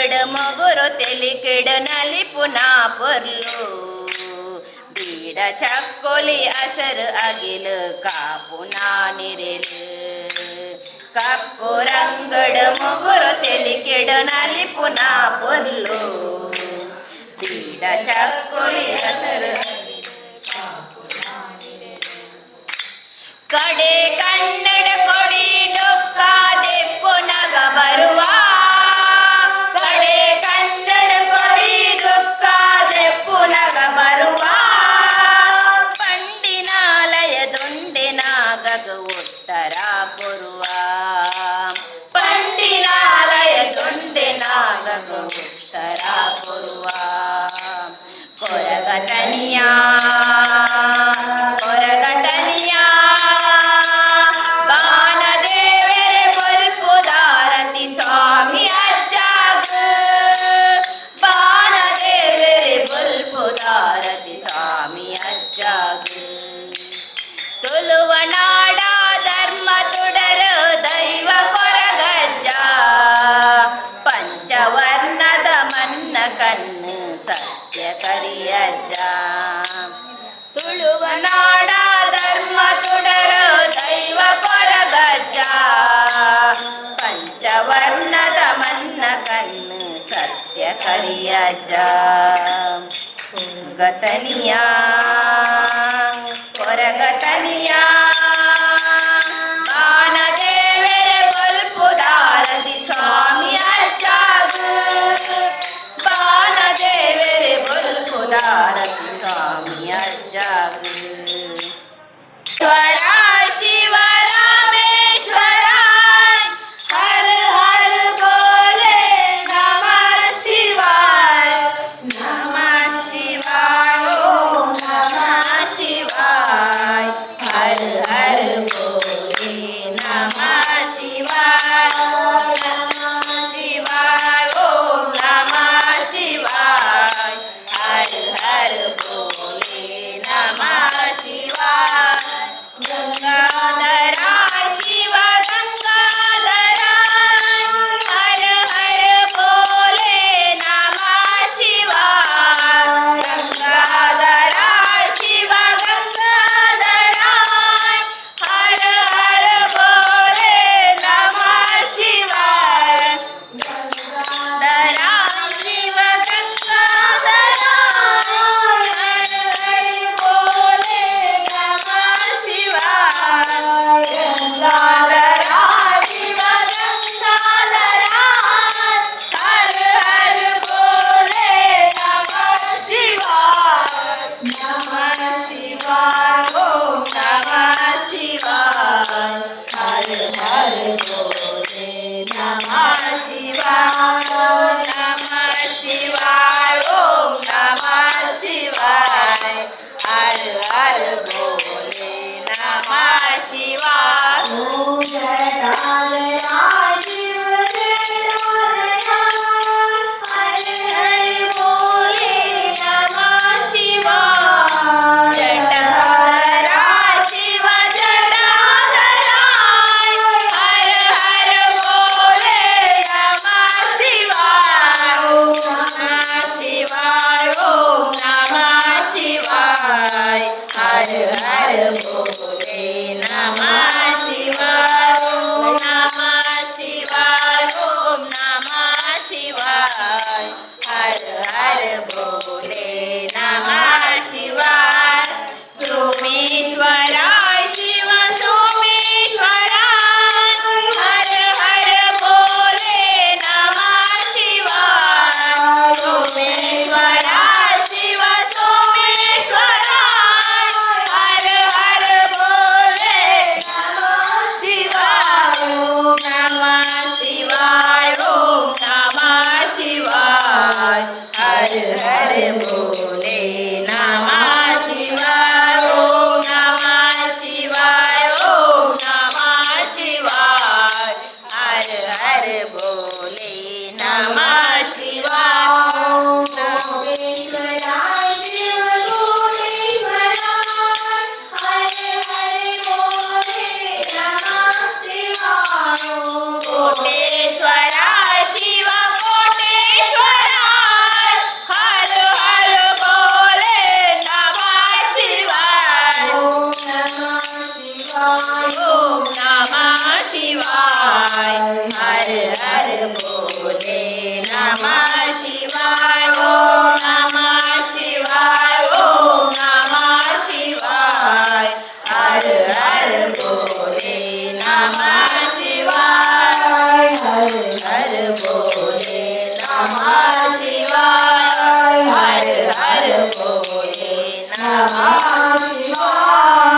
ರಂಗಡು ಮೊಗುರು ತೆಲಿಕೆಡು ನಲಿಪುನ ಪೊರ್ಲು. ಬೀಡ ಚಕ್ಕೊಲಿ ಅಸರು ಅಗಿಲು ಕಾಪುನ ನಿರೆಲು. ಕಪ್ಪು ರಂಗಡು ಮೊಗುರು ತೆಲಿಕೆಡು ನಲಿಪುನ ಪೊರ್ಲು. ಬೀಡ ಚಕ್ಕೊಲಿ ಅಸರು ಕಡೆ ಕನ್ನಡ ಕೊಡಿ ದುಃಖ ದೆಪ್ಪುನಗ ಬರುವ. ಕಡೆ ಕನ್ನಡ ಕೊಡಿ ದುಃಖ ದೆಪ್ಪುನಗ ಬರುವ. ಪಂಡಿನಾಲಯ ದೊಂಡೆನಾಗಗ ಉತ್ತರ ಕೊರುವ. ಪಂಡಿನಾಲಯ ದೊಂಡೆನಾಗಗ ಉತ್ತರ ಕೊರುವ. ಕೊರಗತನಿಯ ಕೊರಗತನಿಯ ಬಾನದೇವೆರೆ ಬೊಲ್ಪುದಾರತಿ ಸ್ವಾಮಿ ಅಜ್ಜಾಗ. ಬಾನದೇವೆರೆ ಬೊಲ್ಪುದಾರತಿ ಸ್ವಾಮಿ ಅಜ್ಜಾಗ. ತುಳುವನಾಡ ಧರ್ಮ ತುಡರು ದೈವ ಕೊರಗಜ್ಜ. ಪಂಚವರ್ಣದ ಮನ್ನ ಕಣ್ಣು ಸತ್ಯ ಕರಿಯಜ್ಜ. ತುಳುವನಾಡ ಧರ್ಮ ತುಡರು ದೈವ ಕೊರಗಜ್ಜ. ಪಂಚವರ್ಣದ ಮನ್ನ ಕಣ್ಣು ಸತ್ಯ ಕರಿಯಜ್ಜ. ಗತನಿಯ ಕೊರಗತನಿಯ ಬಾನದೇವೆರೆ ಬೊಲ್ಪುದಾರತಿ ಸ್ವಾಮಿ ಅಜ್ಜಾಗ. ಬಾನದೇವೆರೆ ಬೊಲ್ಪುದಾರತಿ ಸ್ವಾಮಿ ಅಜ್ಜಾಗ. ಸ್ವರ ಶಿವ ರಾಮೇಶ್ವರ ಹರ ಹರ ಬೋಲೆ ನಮಃ ಶಿವಾಯ. ನಮಃ ಶಿವಾಯ, ಓಂ ನಮಃ ಶಿವಾಯ. ಹರ ನಮಃ ಶಿವಾಯ.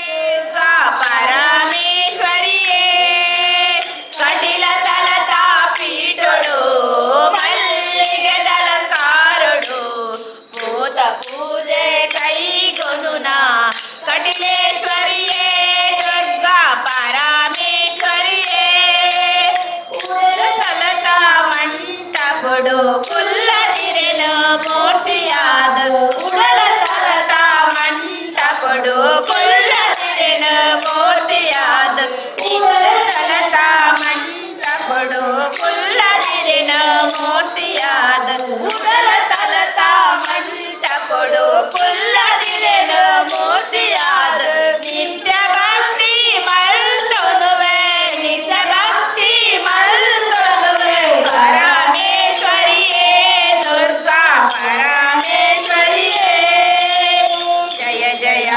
ದುರ್ಗಾ ಪರಮೇಶ್ವರಿಯೇ, ಕಟಿಲ ತಲತ ಪೀಠೊಡು ಮಲ್ಲಿಗೆ ದಲಂಕಾರುಡು, ಭೂತ ಪೂಜೆ ಕೈಗೊನುನ ಕಟಿಲೇಶ್ವರಿಯೇ, ದುರ್ಗಾ ಪರಮೇಶ್ವರಿಯೇ. ಉಡಲ ತಲತ ಮಂಟಪೊಡು ಕುಲ್ಲದಿರೆನು ಮೂರ್ತಿಯಾದ, ಉಡಲ ತಲತ ಮಂಟಪೊಡು ಕುಲ್ಲದಿರೆನು ಮೂರ್ತಿಯಾದ, ಉಡಲ ತಲತ ಮಂಟಪೊಡು ಕುಲ್ಲದಿರೆನು ಮೂರ್ತಿಯಾದ, ಉಡಲ ತಲತ ಮಂಟಪೊಡು ಕುಲ್ಲದಿರೆನು ಮೂರ್ತಿಯಾದ, ನಿತ್ಯ ಭಕ್ತಿ ಮಲ್ತೊನುವೆ, ನಿತ್ಯ ಭಕ್ತಿ ಮಲ್ತೊನುವೆ. ಪರಮೇಶ್ವರಿಯೇ, ದುರ್ಗಾ ಪರಮೇಶ್ವರಿಯೇ. ಜಯ ಜಯ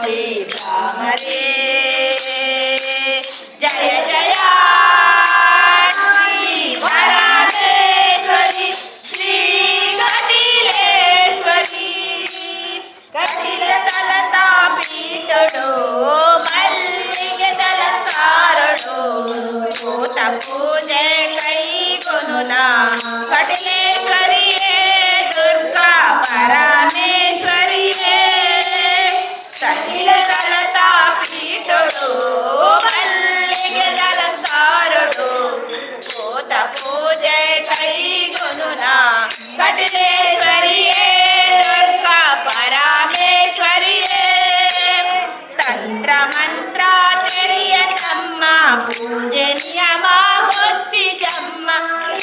ಶ್ರೀ ಭ್ರಾಮರೇ, ಜಯ ಜಯ ಶ್ರೀ ಪರಮೇಶ್ವರಿ, ಶ್ರೀ ಕಟಿಲೇಶ್ವರಿ. ಕಟಿಲ ತಲತ ಪೀಠೊಡು ಮಲ್ಲಿಗೆ ತಲಂಕಾರಡು, ಭೂತ ಪೂಜೆ ಕೈಗೊನುನ ಕಟಿಲೇಶ್ವರಿಯೇ, ದುರ್ಗಾ ಪರಮೇಶ್ವರಿಯೇ. ಕಟಿಲ ತಲತ ಪೀಠೊಡು ಮಲ್ಲಿಗೆ ಅಲಂಕಾರಡು, ಭೂತ ಪೂಜೆ ಕೈಗೊನುನ ಕಟಿಲೇಶ್ವರಿಯೇ, ದುರ್ಗಾ ಪರಮೇಶ್ವರಿಯೇ. ತಂತ್ರ ಮಂತ್ರ ತೆರಿಯ ತಮ್ಮ, ಪೂಜೆ ನಿಯಮ ಗೊತ್ತಿಜಮ್ಮ,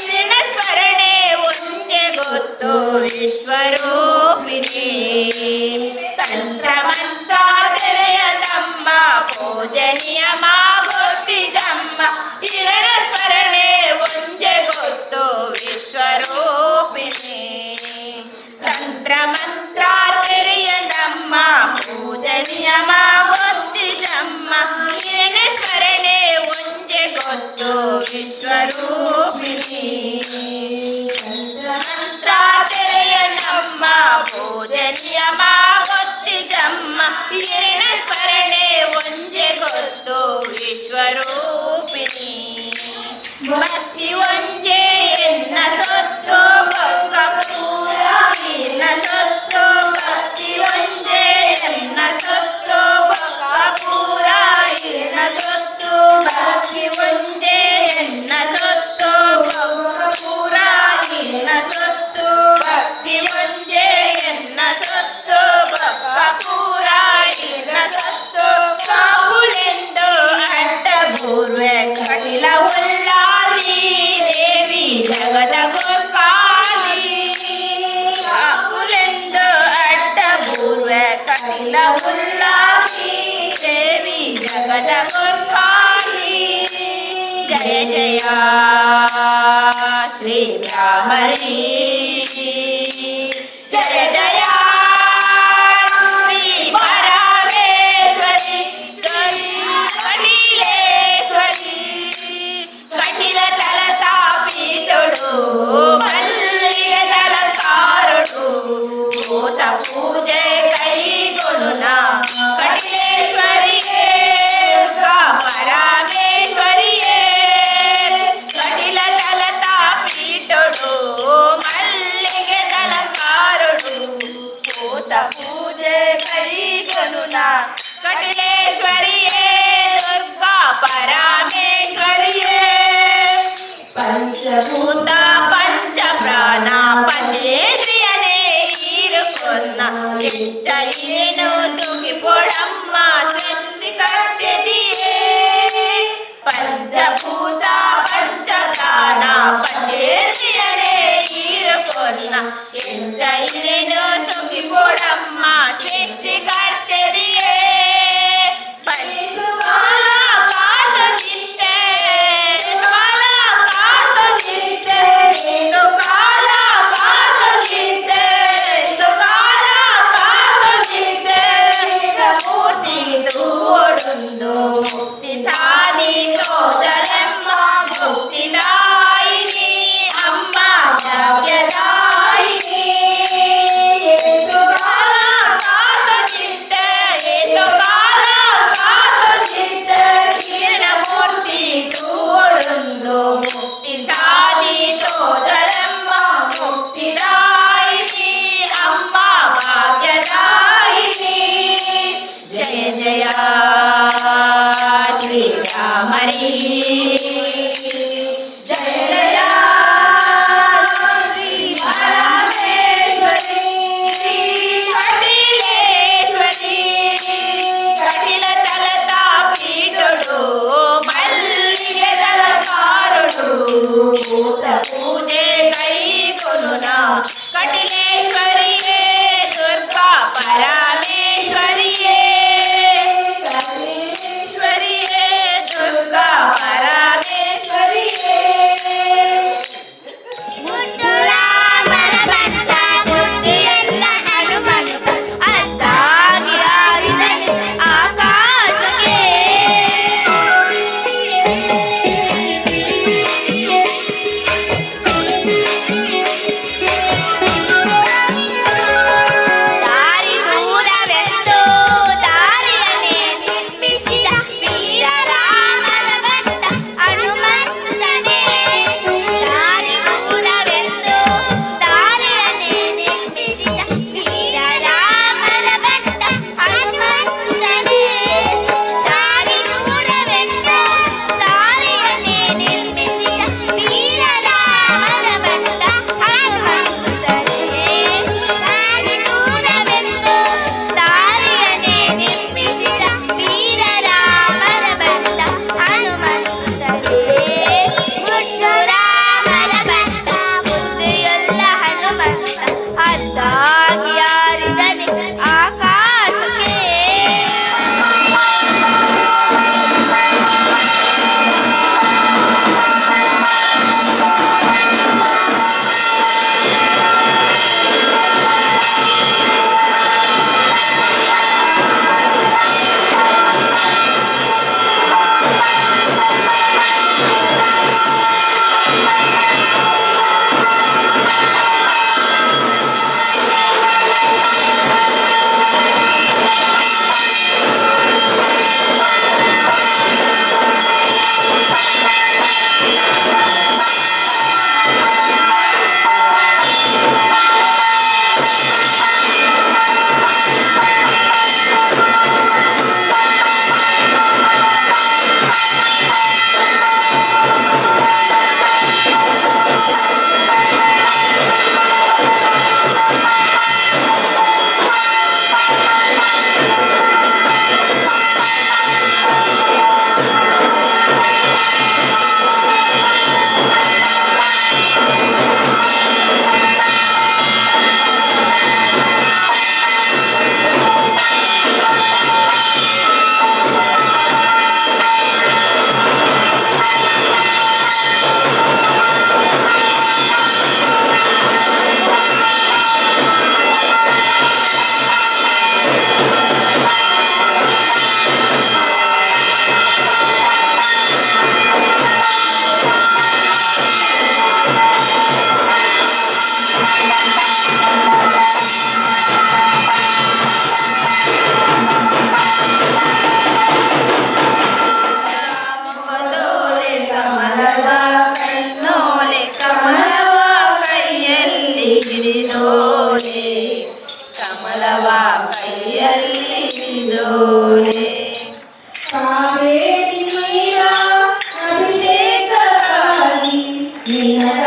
ನಿನ್ನ ಸ್ಮರಣೆ ಒಂಜೆ ಗೊತ್ತು ವಿಶ್ವರೂಪಿಣಿ. ತಂತ್ರ ಮಂತ್ರ ತೆರೆಯ ತಮ್ಮ, ಪೂಜೆ ನಿಯಮ ಗೊತ್ತಿಜಮ್ಮ, ಇರಣ ಸ್ಮರಣೆ ಒಂಜೆ ಗೊತ್ತು ವಿಶ್ವರೂಪಿಣಿ. ತಂತ್ರ ಮಂತ್ರ ತೆರೆಯದಮ್ಮ, ಪೂಜೆ ನಿಯಮ ಗೊತ್ತಿಜಮ್ಮ, ನಿನ್ನ ಸ್ಮರಣೆ ಒಂಜೆ ಗೊತ್ತು ವಿಶ್ವರೂಪಿಣಿ. ಮಂತ್ರ ತೆರೆಯನಮ್ಮ, ಪೂಜೆ ನಿಯಮ ಗೊತ್ತಿಜಮ್ಮ, ನಿನ್ನ ಸ್ಮರಣೆ ಒಂಜೆ ಗೊತ್ತು ವಿಶ್ವರೂಪಿಣಿ. ಭಕ್ತಿ ಒಂಜೆ ಎನ್ನ ಸೊತ್ತು, ಬೊಕ್ಕ ಪೂರ ಈರ್ನ ಸೊತ್ತು. ಭಕ್ತಿ ಒಂಜೆ ಎನ್ನ ಸೊತ್ತು, ಬೊಕ್ಕ ಪೂರ ಈರ್ನ ಸೊತ್ತು. ಭಕ್ತಿ ಒಂಜೆ ಎನ್ನ ಸೊತ್ತು, ಬೊಕ್ಕ ಪೂರ ಈರ್ನ ಸೊತ್ತು. ಭಕ್ತಿ ಒಂಜೆ ಎನ್ನ ಸೊತ್ತು, ಬೊಕ್ಕ ಪೂರ ಈರ್ನ ಸೊತ್ತು. ಕಾಪುಲೆಂದು ಅಡ್ಡ ಬೂರ್ವೆ ಕಟಿಲ ಉಲ್ಲಾಲಿ, ದೇವಿ ಜಗದ ಗುರ್ಕಾಲಿ. ಕಾಪುಲೆಂದು ಅಡ್ಡ ಬೂರ್ವೆ ಕಟಿಲ ಉಲ್ಲಾಲಿ, ದೇವಿ ಜಗದ ಗುರ್ಕಾಲಿ. ಜಯ ಜಯ ಶ್ರೀ ಭ್ರಾಮರಿ, ಜಯ ಜಯ ಶ್ರೀ ಪರಮೇಶ್ವರಿ, ಕಟಿಲೇಶ್ವರಿ. ಕಟಿಲ ತಲತ ಪೀಠೊಡು ಮಲ್ಲಿಗೆ ತಲಕಾರುಡು, ಭೂತ ಪೂಜೆ ಕೈಗೊನುನ ಕಟಿಲೇಶ್ವರಿಯೇ, ದುರ್ಗಾ ಪರಮೇಶ್ವರಿಯೇ. ಕಟಿಲ ತಲತ ಪೀಠೊಡು ಮಲ್ಲಿಗೆ ತಲಕಾರುಡು, ಭೂತ ಪೂಜೆ ಕೈಗೊನುನ ಕಟಿಲೇಶ್ವರಿಯೇ, ದುರ್ಗಾ ಪರಮೇಶ್ವರಿಯೇ. ಪಂಚಭೂತ ಪಂಚ ಪ್ರಾಣ ಪಂಚೇಂದ್ರಿಯನೇ ಈರುಕೊನ್ನ, ಎಂಚ ಏನು ಸುಗಿಪೊಡಮ್ಮ ಸೃಷ್ಟಿಕರ್ತೆದಿಯೇ. ಪಂಚಭೂತ ಪಂಚ ಪ್ರಾಣ ಪಂಚೇಂದ್ರಿಯನೇ ಈರುಕೊನ್ನ, ಎಂಚ ಏನು ಸುಗಿಪೊಡಮ್ಮ ಸೃಷ್ಟಿಕರ್ತೆದಿಯೇ. ಪಂಚಕಾಲ ಕಾತುನಿತ್ತೆ, ಕಾಲ ಕಾತುನಿತ್ತೆ, ನೀನು ಕಾಲ ಕಾತುನಿತ್ತೆ.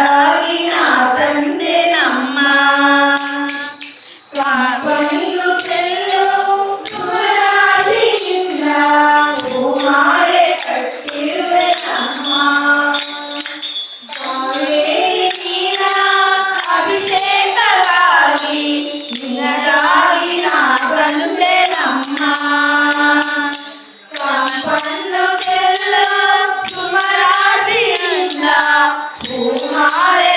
ನಿನಗಾಗಿ ನಾ ತಂದೆನಮ್ಮ. ಕಂಪನ್ನು ಚೆಲ್ಲು ಸುಮರಾಶಿಯಿಂದ ಹೂಮಾಲೆ ಕಟ್ಟಿರುವೆನಮ್ಮ. ಕಾವೇರಿ ನೀರ ಅಭಿಷೇಕವಾಗಿ ನಿನಗಾಗಿ ನಾ ಬಂದೆನಮ್ಮ. ಕಂಪನ್ನು ಚೆಲ್ಲು ಸುಮರಾಶಿಯಿಂದ ಹೂಮಾಲೆ.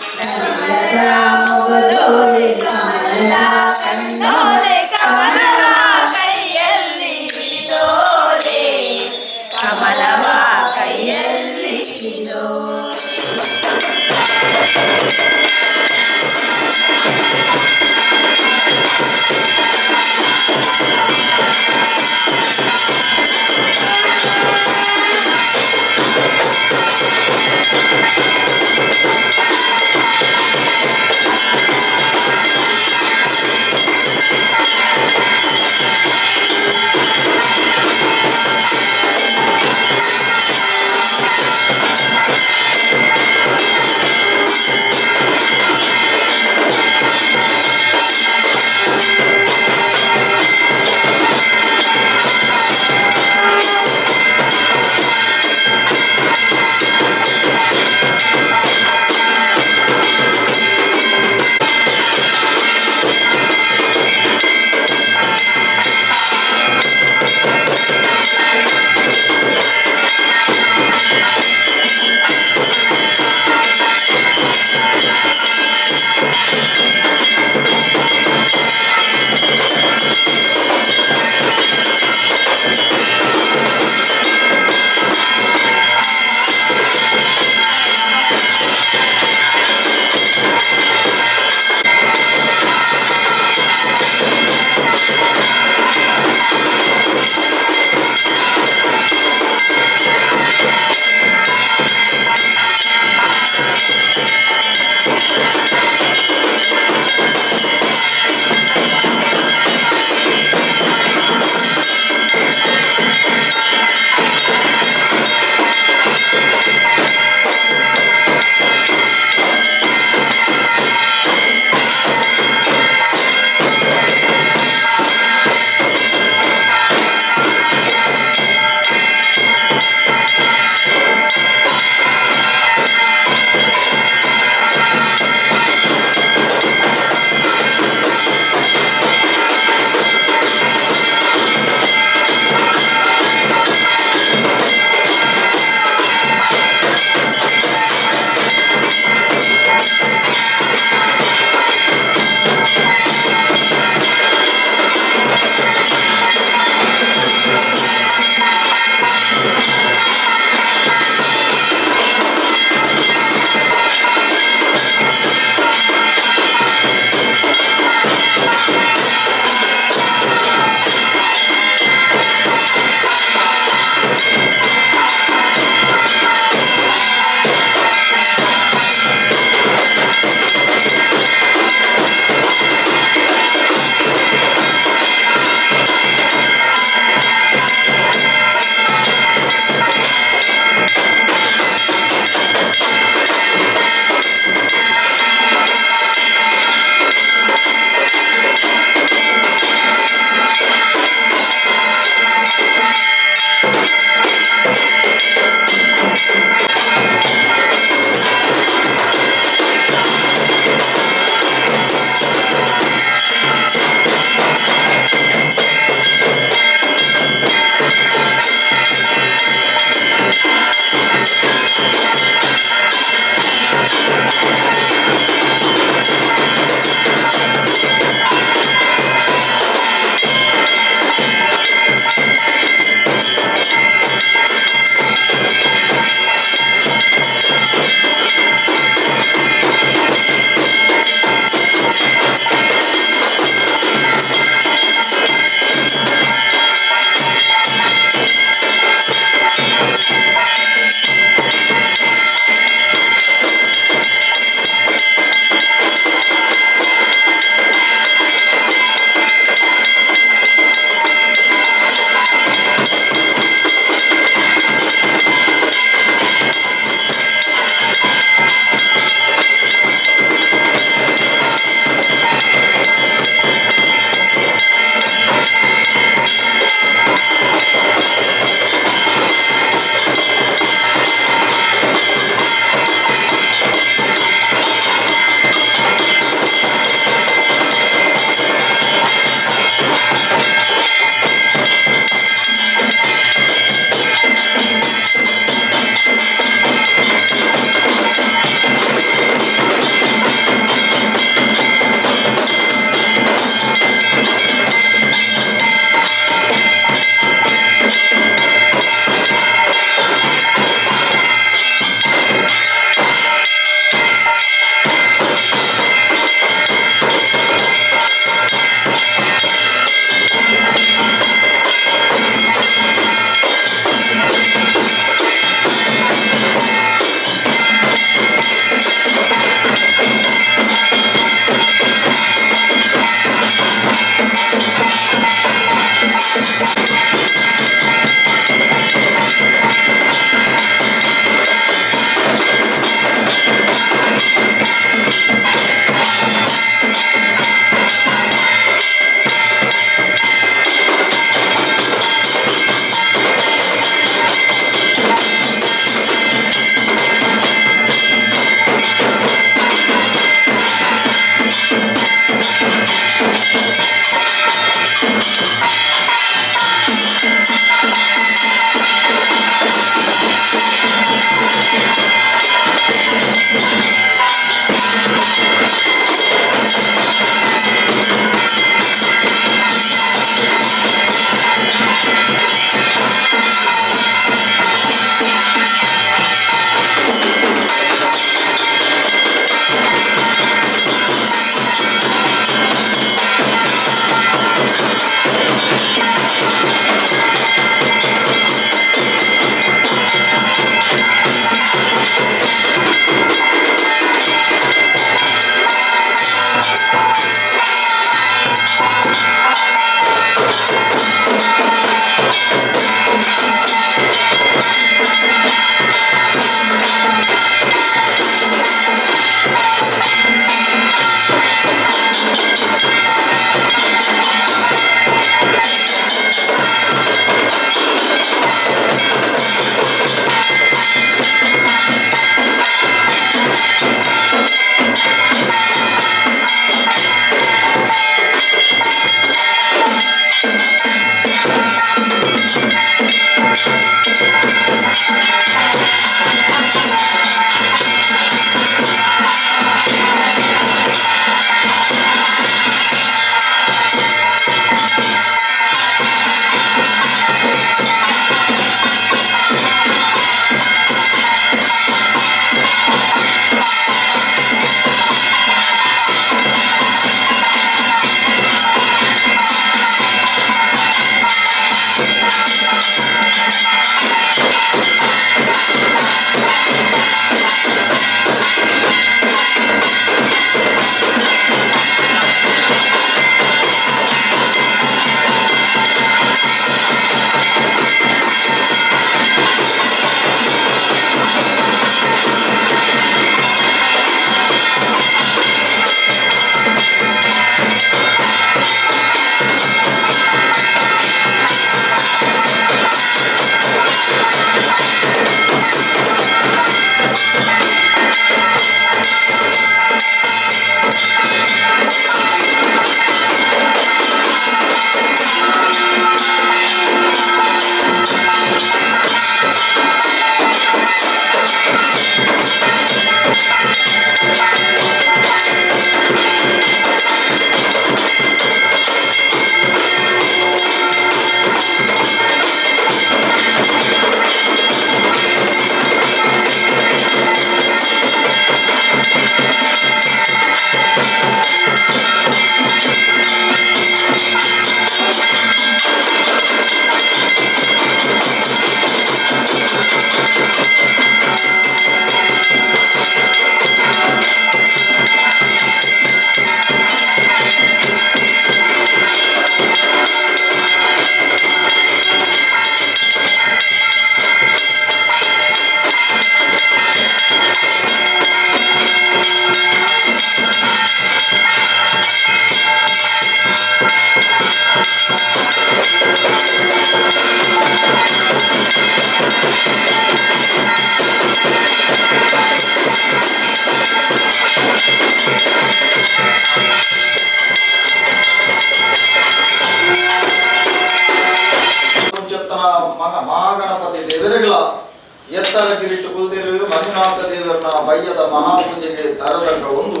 Manjunatha ದೇವರನ ಬಯ್ಯದ ಮಹಾಪೂಜೆಗೆ ತರದಕ್ಕ ಒಂದು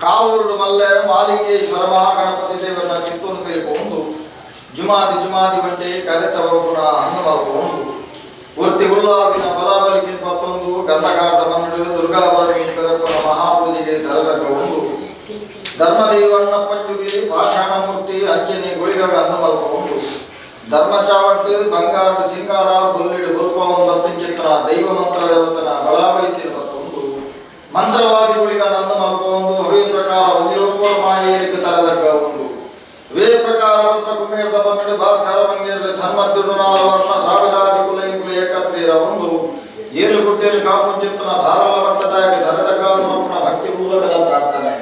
ಕಾವೂರು ಮಲ್ಲೆ ಮಾಲಿಂಗೇಶ್ವರ ಮಹಾಗಣಪತಿ ದೇವರನ ಚಿತ್ತವನ್ನು ತಿಳಿಕೊಂಡು ಜುಮಾದಿ ಜುಮಾದಿ ಬಂಡೆ ಕರೆತ ಬಬ್ಬುನ ಅನ್ನಮಲ್ಪೊಂದು ವೃತ್ತಿ ಉಲ್ಲಾದಿನ ಬಲಾಬಲಿಕಿನ ಪತ್ತೊಂದು ಗಂಧಕಾರದ ಮನ್ನಡು ದುರ್ಗಾ ಪರಮೇಶ್ವರಪ್ಪನ ಮಹಾಪೂಜೆಗೆ ತರದಕ್ಕ ಒಂದು ಧರ್ಮದೇವಣ್ಣ ಪಂಜುಗ್ಲಿ ಪಾಷಾಣಮೂರ್ತಿ ಅಂಜನಿ ಗುಳಿಗಗ ಅನ್ನಮಲ್ಪೊಂದು ಧರ್ಮಚಾವಟ್ಟು ಬಂಗಾರದ ಸಿಂಗಾರ ಬೊಲ್ಲಿಡು ಬೊಲ್ಪವನ್ನು ಚಿತ್ರ ದೈವ ಮಂತ್ರ ದೇವತನ ಬಲಾಬಲಿಕಿನ ಪತ್ತೊಂದು ಮಂತ್ರವಾದಿಗಳಿಗೆ ನನ್ನ ಮಲ್ಪೊಂದು ಅವೇ ಪ್ರಕಾರ ಒಂಜಿಲೋಕ ಮಾಯೇರಿಕೆ ತರದಕ್ಕ ಒಂದು ವೇ ಪ್ರಕಾರ ಪುತ್ರ ಕುಮೇರದ ಬನ್ನಡು ಭಾಸ್ಕರ ಮಂಗೇರ ಧರ್ಮದ್ದುಡು ನಾಲು ವರ್ಷ ಸಾವಿರಾದಿ ಕುಲ ಇಂಕುಲು ಏಕತ್ರೀರ ಒಂದು ಏಳು ಗುಟ್ಟೆಯಲ್ಲಿ ಕಾಪುಂಚಿತ್ತನ ಸಾರಲ ಮಟ್ಟದಾಗಿ ತರದಕ್ಕ ಮಲ್ಪನ ಭಕ್ತಿ ಪೂರ್ವಕದ ಪ್ರಾರ್ಥನೆ.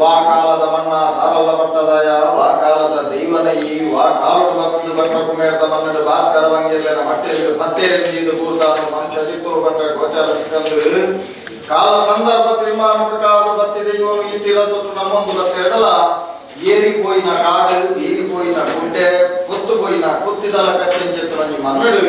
ವಾಕಾಲದ ಮಣ್ಣ ಸಾರಲ್ಲ ಮಟ್ಟದಾಯ ವಾಕಾಲದ ದೈವನಯಿ ವಾಕಾಲದ ಭಕ್ತಿ ಭಟ್ಟ ಕುಮೇರದ ಮನ್ನಡು ಭಾಸ್ಕರ ಮಂಗೇರ್ಲೆನ ಮಟ್ಟೆಯಲ್ಲಿ ಪತ್ತೇರಿ ಕೂರ್ದಾನು ಮನುಷ್ಯ ಚಿತ್ತೋ ಬಂಡ ಗೋಚಾರ ಸಿಕ್ಕಂದು ಕಾಲ ಸಂದರ್ಭ ತೀರ್ಮಾನ ಪ್ರಕಾರ ಬತ್ತಿ ದೈವನು ಈ ತೀರ ತೊಟ್ಟು ನಮ್ಮೊಂದು ಬತ್ತೆರಡಲ ಏರಿపోయిన ಕಾಡು ఏరిపోయిన గుడ్ಡೆ పొత్తుపోయిన కొత్తిదల కత్తించెత్తునని మన్నడు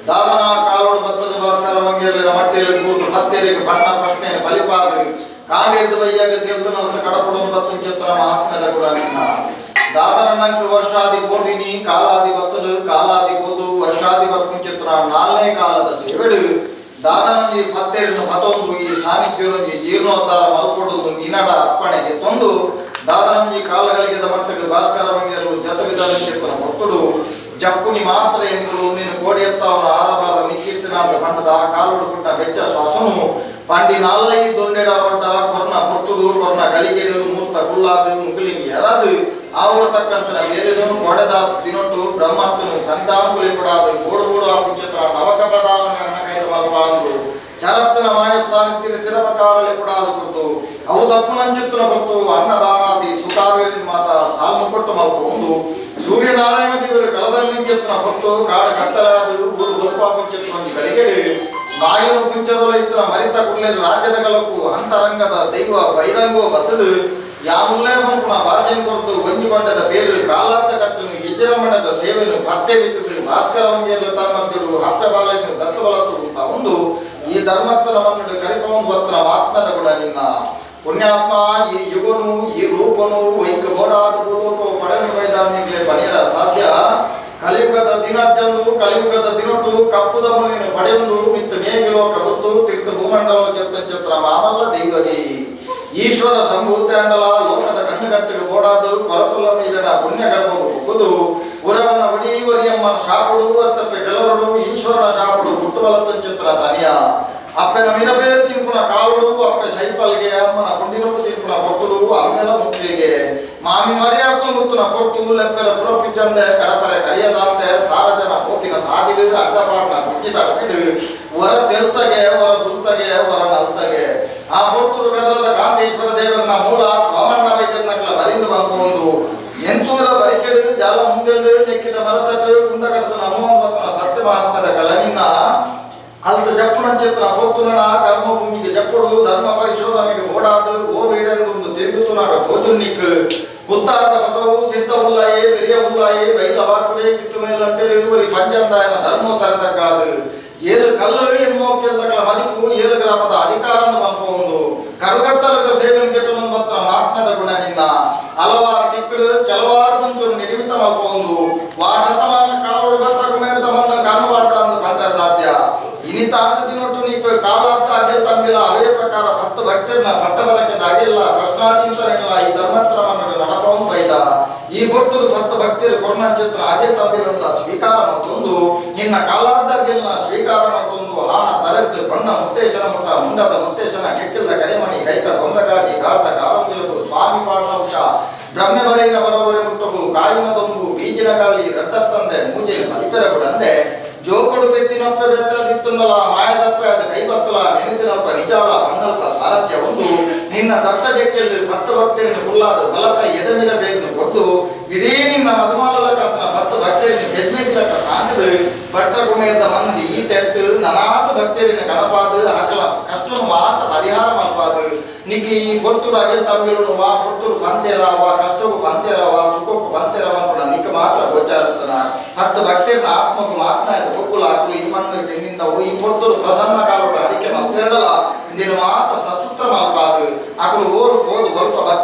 దాదనా కాలుడు బత్తదు భాస్కర వంగేర్లిన మట్టేలు కూర్ತು పత్తేరికి ಬಣ್ಣ ಪ್ರಶ್ನೆ ಬಲಿಪಾದು ಕಾಂಡಿಡ್ದು ಬಯ್ಯಾಗ ತೇಲ್ತನಂತ ಕಡಪಡು ಬತ್ತಿಂచెತ್ತನ ಮಹಾತ್ಮೆದ ಕೂಡ ನಿನ್ನ ದಾದನಂಕ ವರ್ಷಾದಿ ಕೋಟಿನಿ ಕಾಲಾದಿ ಬತ್ತಲು ಕಾಲಾದಿ ಹೋದು ವರ್ಷಾದಿ ಬರ್ಪುಂచెತ್ತನ ನಾಲ್ನೇ ಕಾಲದ ಸೇವೆಡು ದಾದನಂಜಿ ಪತ್ತೇರಿನ ಪತೊಂದು ಈ ಸಾನ್ನಿಧ್ಯನೊಂಜಿ ಜೀರ್ಣೋದ್ಧಾರ ಮಲ್ಕೊಡೊಂದು ನಿನಡ ಅಪ್ಪಣೆಗೆ ತೊಂದು ದಾದನಂಜಿ ಕಾಲಗಳಿಗೆ ಮಟ್ಟಕ್ಕೆ ಭಾಸ್ಕರ ಮಂಗೇರು ಜತವಿಧಾನ ಒತ್ತುಡು ಜಪ್ಪುನಿ ಮಾತ್ರ ಎಂಬುದು ನೀನು ಕೋಡಿಯತ್ತವನ ಆರಬಾರ ನಿಕ್ಕಿತ್ತಿನಾಂತ ಪಂಡದ ಕಾಲುಡು ಪುಟ್ಟ ಬೆಚ್ಚ ಶ್ವಾಸನು ಪಂಡಿ ನಾಲ್ಲೈ ದೊಂಡೆಡ ಪಡ್ಡ ಕೊರ್ನ ಪೊರ್ತುಡು ಕೊರ್ನ ಗಳಿಗೆಡು ಮೂರ್ತ ಕುಲ್ಲಾದು ಮುಗುಲಿಂಗಿ ಎರಾದು ಆವರ ತಕ್ಕಂತನ ಬೇರೆನು ಕೊಡೆದಾತು ದಿನೊಟ್ಟು ಬ್ರಹ್ಮತ್ವನು ಸನ್ನಿಧಾನಕುಲಿ ಕೊಡಾದು ಗೋಡು ಗೋಡು ಆ ಪುಂಚತ್ರ ನವಕ ಪ್ರಧಾನ ಕೈದು ಮಲ್ಪಾಂದು ಚರತ್ತನ ಮಾಯಸ್ಥಾನಕ್ಕೆ ಸಿರಪಕಾರಲಿ ಕೊಡಾದು ಕೊಡ್ತು ಅವು ತಪ್ಪುನಂಚಿತ್ತನ ಕೊಡ್ತು ಅನ್ನದಾನಾದಿ ಸುಖಾವೇಲಿ ಮಾತ ಸಾಲ್ಮು ಕೊಟ್ಟು ಮಲ್ಪೊಂದು ಸೂರ್ಯನಾರಾಯಣ ದೇವರು ಕಲದಲ್ಲಿ ಕೊಟ್ಟು ಕಾಡ ಕತ್ತಲಾದು ಊರು ಬಲ್ಪಾಪುಂಚತ್ನ ಗಳಿಗೆಡು ಮಾಯನು ಪುಂಚದೊಲ ಇತ್ತನ ಮರಿತ ಕುರ್ಲೇರು ರಾಜ್ಯದ ಕಲಕು ಅಂತರಂಗದ ದೈವ ಬಹಿರಂಗೋ ಬತ್ತದು ಯಾಮುಲ್ಲೇ ಬಂಪುನ ಭಾಷೆಯನ್ನು ಕೊಡ್ತು ಒಂಜಿ ಬಂಡದ ಬೇರು ಕಾಲಾರ್ಥ ಕಟ್ಟನು ಯಜರಮಣದ ಸೇವೆನು ಪತ್ತೆ ರೀತಿಯಲ್ಲಿ ಭಾಸ್ಕರ ವಂಗೆಯಲು ತಮ್ಮತ್ತಿಡು ಹಪ್ಪೆ ಬಾಲನ್ನು ದತ್ತು ಬಲತ್ತು ಅಂತ ಒಂದು ಈ ಧರ್ಮತ್ತನ ಮನ್ನಡು ಕರಿಪವನ್ ಬತ್ತನ ಆತ್ಮದ ಗುಣ ನಿನ್ನ ಪುಣ್ಯಾತ್ಮ ಈ ಯುಗನು ಈ ರೂಪನು ವೈಕ ಬೋಡಾದ ಭೂಲೋಕ ಪಡವೆ ಬೈದಾನಿಗ್ಲೆ ಪನಿಯರ ಸಾಧ್ಯ ಕಲಿಯುಗದ ದಿನಜ್ಜಂದು ಕಲಿಯುಗದ ದಿನೊಟ್ಟು ಕಪ್ಪುದ ಮುನಿನು ಪಡೆಯುವುದು ಮಿತ್ತು ಮೇಗಿಲೋಕ ಗೊತ್ತು ತಿರ್ತು ಭೂಮಂಡಲ ಚಿತ್ರ ಮಾಮಲ್ಲ ದೈವಗಿ ಈಶ್ವರ ಸಂಭೂತಾಂಡಲ ಲೋಕದ ಕಣ್ಣುಗಟ್ಟಿಗೆ ಬೋಡಾದು ಕೊರಪುಲ್ಲ ಮೀರಿನ ಪುಣ್ಯ ಗರ್ಭವು ಹುಕ್ಕುದು ಉರವನ ಒಡೀವರಿಯಮ್ಮನ ಶಾಪುಡು ವರ್ತಪ್ಪೆ ಕೆಲವರುಡು ಈಶ್ವರನ ಶಾಪುಡು ಹುಟ್ಟುಬಲತ್ತಂಚಿತ್ರ ತನಿಯ ಅಪ್ಪನ ಮಿರಬೇರು ತಿನ್ಪುನ ಕಾಲುಡು ಅಪ್ಪೆ ಸೈಪಲ್ಗೆ ಅಮ್ಮನ ಪುಂಡಿನೊಪ್ಪು ತಿನ್ಪುನ ಪೊಟ್ಟುಡು ಅಮ್ಮೆಲ ಮುಕ್ತಿಗೆ ಮಾಮಿ ಮರ್ಯಾಕಲು ಮುತ್ತುನ ಪೊಟ್ಟು ಲೆಪ್ಪೆರ ಪುರಪಿಚ್ಚಂದೆ ಕಡಪರೆ ಕರಿಯದಾಂತೆ ಸಾರಜನ ಪೋಪಿನ ಸಾದಿಡು ಅಡ್ಡಪಾಡ್ನ ಗುಜ್ಜಿದ ಅಡಪಿಡು ಹೊರ ತೆಲ್ತಗೆ ಹೊರ ದುಲ್ತಗೆ ಹೊರ ನಲ್ತಗೆ ಆ ಪೊರ್ತುಡು ಕದಲದ ಕಾಂತೇಶ್ವರ ದೇವರನ ಮೂಲ ಸ್ವಾಮಣ್ಣ ವೈದ್ಯರನಕಲ ಬರಿಂದ ಬಂದು ಎಂತೂರ ಬರಿಕೆಡು ಜಾಲ ಮುಂದೆಡು ನೆಕ್ಕಿದ ಮರತಟ್ಟು ಗುಂಡಕಡದ ನಮೋ ಸತ್ಯ ಮಹಾತ್ಮದ ಕಲನಿನ್ನ ಅಲ್ತು ಜಪ್ಪುನಂಚಿತ್ರ ಪೊರ್ತುನ ಕರ್ಮಭೂಮಿಗೆ ಜಪ್ಪುಡು ಧರ್ಮ ಪರಿಶೋಧನೆಗೆ ಓಡಾದು ಓರಿಡೊಂದು ತಿರುಗುತುನಾಗ ತೋಜುನ್ನಿಕ್ ಕುತ್ತಾರದ ಪದವು ಸಿದ್ಧ ಉಲ್ಲಾಯೇ ಪೆರಿಯ ಉಲ್ಲಾಯೇ ಬೈಲ ವಾಕುಡೆ ಕಿಟ್ಟು ಮೇಲಂಟೆ ಇರುವರಿ ಪಂಜಂದಾಯನ ಧರ್ಮೋ ತರದಕ್ಕಾದು ಏಳು ಕಲ್ಲು ಎನ್ಮೋಕೆಲ್ದಗಳ ಮದಿಪು ಏಳು ಗ್ರಾಮದ ಅಧಿಕಾರನ್ನು ಬಂಪೊಂದು ಕರುಗತ್ತಲದ ಸೇವೆಯನ್ನು ಕೆಟ್ಟನು ಬತ್ತ ಮಹಾತ್ಮದ ಗುಣ ನಿನ್ನ ಹಲವಾರು ತಿಕ್ಕಡು ಕೆಲವಾರು ಮುಂಚು ನಿರ್ಮಿತ ಮಲ್ಪೊಂದು ವಾ ಶತಮಾನ ಕಾಲೋಡು ಭದ್ರ ಕುಮೇರದ ಮನ್ನ ಕಾಣಬಾರ್ದ ಅಂದು ಕಂಡ್ರೆ ಸಾಧ್ಯ ಇನಿತಾತ ದಿನೊಟ್ಟು ನೀಕು ಕಾಲಾರ್ಥ ಅಗೆಲ್ ತಂಬಿಲ್ಲ ಅವೇ ಪ್ರಕಾರ ಪತ್ತು ಭಕ್ತರನ್ನ ಪಟ್ಟ ಬರಕೆದಾಗಿಲ್ಲ ಪ್ರಶ್ನಾಚಿಂತನೆಲ್ಲ ಈ ಧರ್ಮತ್ರವನ್ನು ನಡಪವನ್ನು ಬೈದ ಈ ಪೊರ್ತುಡು ಪತ್ತು ಭಕ್ತರು ಕೊರ್ಣಚಿತ್ರ ಅಗೆ ತಂಬಿರಂದ ಸ್ವೀಕಾರ ಮತ್ತೊಂದು ನಿನ್ನ ಕಾಲಾರ್ಧ ಗೆಲ್ನ ಸ್ವೀಕಾರ ಮತ್ತೊಂದು ಹಾನ ತರೆದು ಬಣ್ಣ ಮುತ್ತೇಶನ ಮುಟ್ಟ ಮುಂಡದ ಮುತ್ತೇಶನ ಕೆಕ್ಕಿಲ್ದ ಕರಿಮಣಿ ಕೈತ ಗೊಂದಕಾಜಿ ಕಾರ್ತ ಕಾರಂಗಿಲಗು ಸ್ವಾಮಿ ಪಾಠಂಶ ಬ್ರಹ್ಮೆ ಬರೆಯಿನ ಬರೋವರೆ ಮುಟ್ಟಗು ಕಾಯಿನ ದೊಂಬು ಬೀಜಿನ ಕಾಳಿ ರಡ್ಡತ್ತಂದೆ ಮೂಜೆನ ಮಲಿತರ ಬಿಡಂದೆ ಜೋಕುಡು ಪೆತ್ತಿನಪ್ಪ ಬೆತ್ತದಿತ್ತುಂಡಲ ಮಾಯದಪ್ಪ ಅದು ಕೈಬತ್ತಲ ನೆನೆದಿನಪ್ಪ ನಿಜಾಲ ಪಣ್ಣಲ್ಪ ಸಾರಥ್ಯ ಒಂದು ನಿನ್ನ ದತ್ತ ಜಕ್ಕೆಲ್ಲು ಪತ್ತು ಭಕ್ತರನ್ನು ಕುಲ್ಲಾದ ಬಲತ ಎದಮಿರ ಬೇರನ್ನು ಕೊಟ್ಟು ಇಡೀ ನಿನ್ನ ಮಧುಮಾಲಕಂತನ ಪತ್ತು ಭಕ್ತರನ್ನು ಬೆದ್ಮೆದಿಲಕ ಸಾಂಗದು ಭಟ್ರ ಕುಮೇರದ ಮಂದಿ ಈ ತೆತ್ತು ನನಾತ ಭಕ್ತರಿನ ಕಣಪಾದು ಅಕಲ ಕಷ್ಟನು ಮಾತ ಪರಿಹಾರ ಮಲ್ಪಾದು ನಿಕ್ಕಿ ಈ ಪೊರ್ತುಡು ಅಗೆಲ್ ತಂಬಿರುನು ವಾ ಪೊರ್ತುಡು ಪಂತೇರಾವ ಕಷ್ಟకు ಪಂತೇರವ ಸುಖಕ್ಕೂ ಪಂತೇರವ ಕೂಡ ನಿಕ್ಕ ಮಾತ್ರ ಗೋಚಾರಿಸ್ತನ ಹತ್ತು ಭಕ್ತರನ್ನ ಆತ್ಮకు ಮಾತ್ರ ಅದು ಪೊಕ್ಕುಲ ಹಾಕಲು ಈ ಮಣ್ಣು ನಿನ್ನಿಂದ ಈ ಪೊರ್ತುಡು ಪ್ರಸನ್ನ ಕಾಲುಡು ಅರಿಕೆ ಮಲ್ತೆರಡ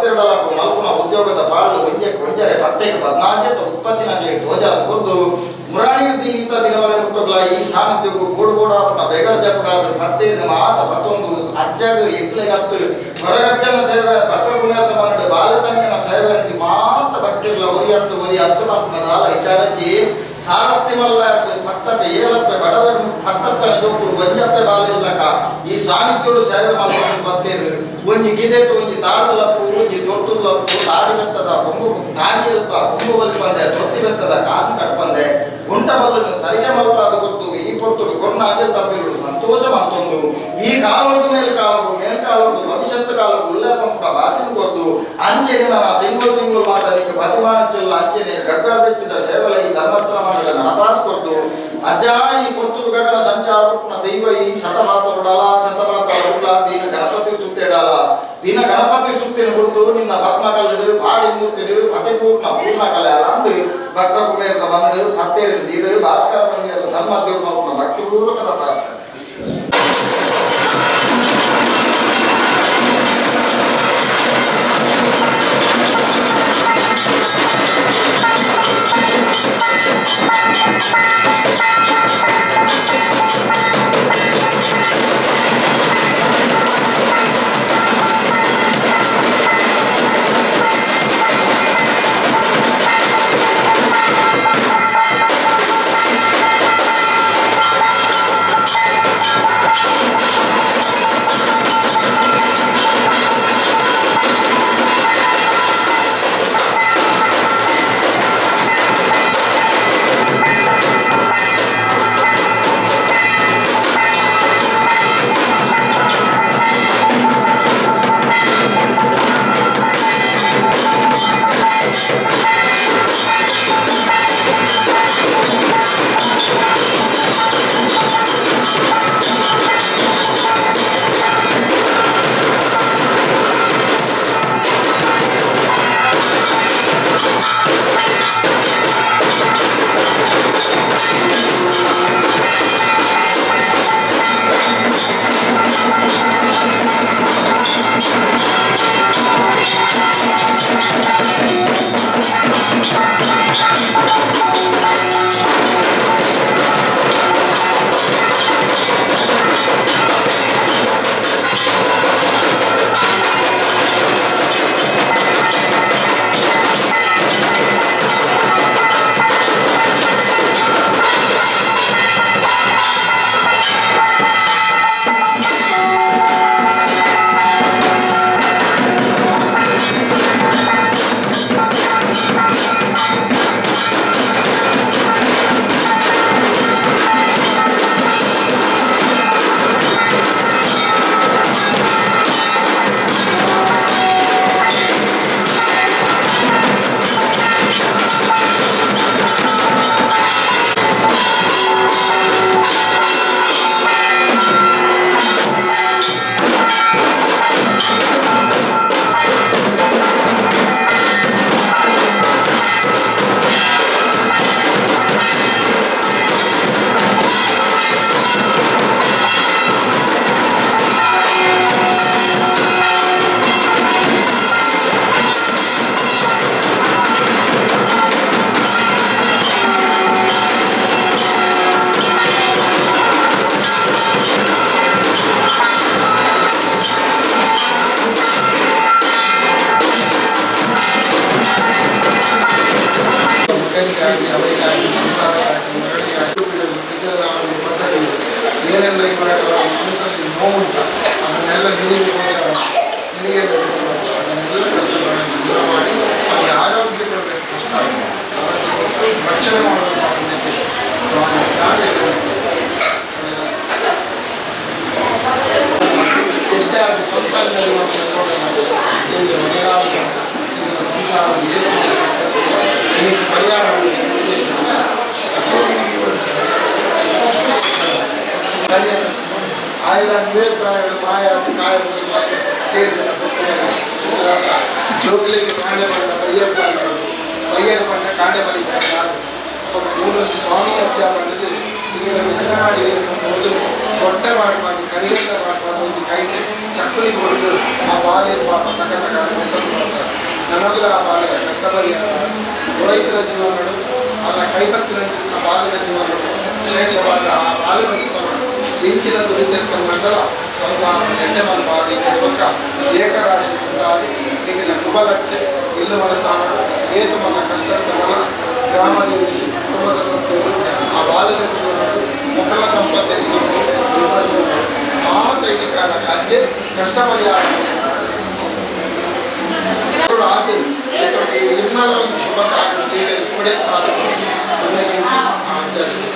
ಪತ್ತೆರಡಲಕು ಮಲ್ಪುನ ಉದ್ಯೋಗದ ಪಾಳು ಒಂಜಕ್ಕೆ ಒಂಜರೆ ಪತ್ತೆಗೆ ಪದ್ನಾಂಜತ ಉತ್ಪತ್ತಿನಲ್ಲಿ ಧ್ವಜಾದ ಕೊರ್ದು ಮುರಾಣಿ ದೀನಿತ ದಿನವರೆ ಮುಟ್ಟೋಗ್ಲ ಈ ಸಾನ್ನಿಧ್ಯಕ್ಕೂ ಗೋಡು ಗೋಡಾಪನ ಬೆಗಡ ಜಪುಡಾದ ಪತ್ತೇರು ಮಾತ ಪತ್ತೊಂದು ಅಜ್ಜಗ ಎಕ್ಲೆಗತ್ತು ಹೊರಗಜ್ಜನ ಸೇವೆ ಭಟ್ರ ಕುಮೇರ್ದ ಮನ್ನಡು ಬಾಲತನಿಯನ ಸೇವೆ ಅಂತಿ ಮಾತ ಭಕ್ತಿರ್ಲ ಒರಿ ಅಂದು ಒರಿ ಅತ್ತು ಮಾತನ ದಾಲ ವಿಚಾರಜ್ಜಿ ಸಾರಥ್ಯ ಮಲ್ಲ ಪತ್ತಪ್ಪೆ ಏಲಪ್ಪೆ ಬಡವೆ ಪತ್ತಪ್ಪೆ ಜೋಕುಡು ಒಂಜಪ್ಪೆ ಬಾಲ ಇಲ್ಲಕ ಈ ಸಾನ್ನಿಧ್ಯೋಡು ಸೇವೆ ಮಲ್ಪನ ಪತ್ತೇರು ಒಂಜಿ ಗಿದೆಟ್ಟು ಒಂಜಿ ತಾಡದಲಪ್ಪು ಒಂಜಿ ದೊಡ್ಡದಲಪ್ಪು ತಾಡಿ ಬೆತ್ತದ ಬೊಂಬು ತಾಡಿ ಇರುತ್ತ ಬೊಂಬು ಬಲಿಪಂದೆ ದೊತ್ತಿ ಬೆತ್ತದ ಕಾದು ಕಟ್ಪಂದೆ ಗುಂಟ ಮಲ್ಲನು ಸರಿಗೆ ಮಲ್ಪಾದ ಗೊತ್ತು ಈ ಪೊರ್ತುಡು ಕೊರ್ನ ಅಗೆಲ್ ತಮ್ಮಿರುಡು ಸಂತೋಷ ಮಂತೊಂದು ಈ ಕಾಲೊಡು ಮೇಲ್ಕಾಲಗು ಮೇಲ್ಕಾಲೊಡು ಭವಿಷ್ಯತ್ತು ಕಾಲಗು ಉಲ್ಲೆ ಪಂಪುನ ಭಾಷೆನ ಕೊರ್ದು ಅಂಚೆನೆ ನನ್ನ ತಿಂಗಳು ತಿಂಗಳು ಮಾತನಿಗೆ ಬತಿಮಾನಂಚೆಲ್ಲ ಅಂಚೆನೆ ಗಗ್ಗರದೆಚ್ಚಿದ ಸೇವಲ ಈ ಧರ್ಮಸ್ಥಳ ಮಂಡಲ ನಡಪಾದ ಕೊರ್ದು ಅಜ್ಜ ಈ ಪೊರ್ತುಡು ಗಗನ ಸಂಚಾರೂಪನ ದೈವ ಈ ಶತಮಾತರುಡಲ ಶತಮಾತ ಉಳ್ಳ ದೀನ ಗಣಪತಿ ಸುತ್ತೇಡಲ ದಿನ ಗಣಪತಿ ಸುತ್ತಿನ ಬಿಡ್ದು ನಿನ್ನ ಪದ್ಮಕಲ್ಲಡು ಪಾಡಿ ಮೂರ್ತಿಡು ಪತಿಪೂರ್ಣ ಪೂರ್ಣ ಕಲೆ ಅಂದು ಭಟ್ರ ಕುಮೇರದ ಮನಡು ಪತ್ತೇರು ದೀಡು ಭಾಸ್ಕರ ಬಂದಿರ ಧರ್ಮ ದೇವರು ಭಕ್ತಿಪೂರ್ವಕದ ಪ್ರಾರ್ಥನೆ. ಏನೆಲ್ಲ ಇವಾಗ ಮನಸ್ಸಲ್ಲಿ ನೋವುಂಟ ಅದನ್ನೆಲ್ಲ ನಿನಗೆ ಗೋಚರ, ನಿನಗೆ ಗೊತ್ತು, ಅದನ್ನೆಲ್ಲ ಕಷ್ಟಗಳನ್ನು ದೂರ ಮಾಡಿ ಅವರಿಗೆ ಆರೋಗ್ಯ ಕೊಡಬೇಕು. ಕಷ್ಟ ಆರೋಗ್ಯ ಕೊಟ್ಟು ರಕ್ಷಣೆ ಮಾಡಬೇಕು ಅವನಿಗೆ ಸ್ವಾಮಿ ಜಾಗ ಎಷ್ಟೇ ಆಗಲಿ ಸ್ವಂತ ಸಂಸಾರ ನಿನಗೆ ಪರಿಹಾರ ಆಯಿಲ ನೀವೇ ಮಾಯ ಕಾಯ ಸೇರಿದ ಜೋಕ್ಲಿಗೆ ಕಾಂಡೆ ಬಣ್ಣ ಬೈಯರ್ ಬಣ್ಣ ಬೈಯರ್ ಬಣ್ಣ ಕಾಂಡೆ ಬಲಿದ್ದಾರೆ. ಮೂಲೊಂದು ಸ್ವಾಮಿ ಅರ್ಚ ಮಾಡಿದ್ದು ನೀರನ್ನು ಅಂಗನಾಡಿಯಲ್ಲಿ ತುಂಬೋದು ಹೊಟ್ಟೆ ಮಾಡಬಾರ್ದು, ಕರಿಗೆಲ್ಲ ಮಾಡಬಾರ್ದು, ಒಂದು ಕೈಗೆ ಚಕ್ರ ಜೋಕುಲಿ ಕೊಟ್ಟು ಆ ಬಾಲೆ ಪಾಪ ತಕ ತಕ ಅಂತ ನಮಗೆಲ್ಲ ಆ ಬಾಲದ ಕಷ್ಟ ಪರಿಹಾರ ರೈತರ ಜೀವನಗಳು ಅಲ್ಲ ಕೈಪತ್ತಿನ ಜೀವನ ಬಾಲದ ಜೀವನಗಳು ವಿಶೇಷವಾದ ಆ ಬಾಲದ ಜೀವನ ಇಂಚಿನ ದುಡಿತ ಮಂಡಲ ಸಂಸಾರ ಎಣ್ಣೆ ಮಲ್ಪಾದಿ ಪಕ್ಕ ಏಕರಾಶಿ ಉಂಟಾದಿ ನಿಖಿಲ ಕುಬಲಟ್ಟೆ ಇಲ್ಲು ಮನಸಾನ ಏತು ಮನ ಕಷ್ಟತ್ತವನ ಗ್ರಾಮದೇವಿ ಕುಟುಂಬದ ಸತ್ಯವರು ಆ ಬಾಲದ ಜೀವನಗಳು ಮೊದಲ ದಂಪತಿಯ ಜೀವನಗಳು ಇವರ ಜೀವನಗಳು ಆ ತೈಲಿಕಾಲ ಅಜ್ಜೆ ಕಷ್ಟ ಪರಿಹಾರ ಆದಿ ಇನ್ನಳ ಒಂದು ಶುಭ ಕಾರ್ಯ ದೇವರು ಕೊಡೆತ್ತಾದ ಆಚರಿಸಿ